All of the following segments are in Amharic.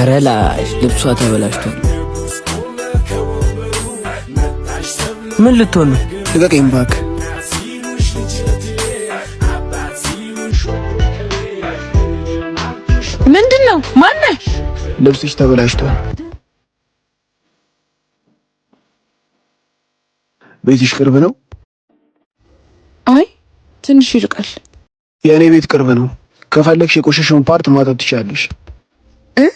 ኧረ ላሽ ልብሷ ተበላሽቷል። ምን ልትሆን ነው? ልቀቀኝ እባክህ። ምንድን ነው? ማነህ? ልብስሽ ተበላሽቷል። ቤትሽ ቅርብ ነው? አይ ትንሽ ይርቃል። የእኔ ቤት ቅርብ ነው። ከፈለግሽ የቆሸሸውን part ማጠብ ትችያለሽ። እ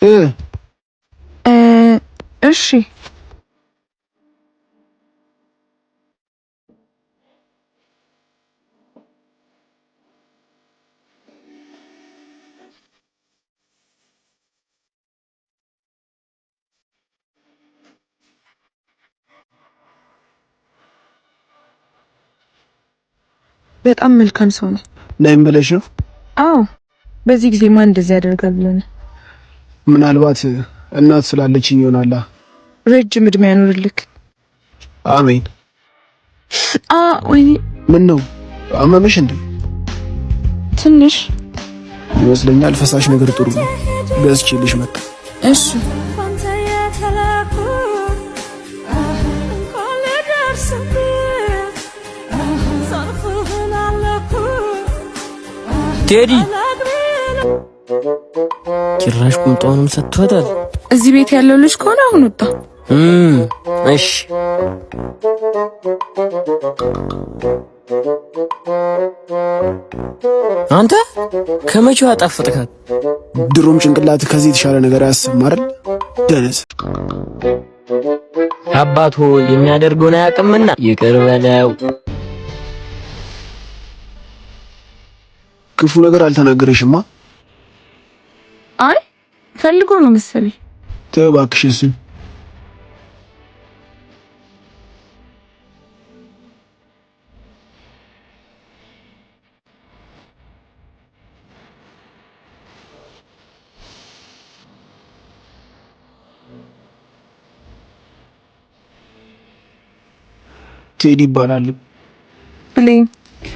እ እ እሺ። በጣም መልካም ሰው ነው። ነይም ብለሽ ነው? አዎ፣ በዚህ ጊዜ ማን እንደዚህ ያደርጋል ብለህ ነው? ምናልባት እናት ስላለችኝ ይሆናላ። ረጅም እድሜ ያኖርልክ። አሜን። አ ወይኔ፣ ምን ነው አመመሽ እንዴ? ትንሽ ይመስለኛል። ፈሳሽ ነገር ጥሩ ነው። ገዝቼልሽ መጣ። እሺ። ቴዲ ጭራሽ ቁምጣውንም ሰጥቷታል። እዚህ ቤት ያለው ልጅ ከሆነ አሁን ወጣ። እሺ። አንተ ከመቼው አጣፈጥካት? ድሮም ጭንቅላት ከዚህ የተሻለ ነገር አያስብም አይደል? ደነስ። አባቱ የሚያደርገውን አያውቅምና ይቅር በለው። ክፉ ነገር አልተናገረሽማ? አይ ፈልጎ ነው መሰለኝ። ተው እባክሽ እሱን። ቴዲ ይባላል። ብሌን።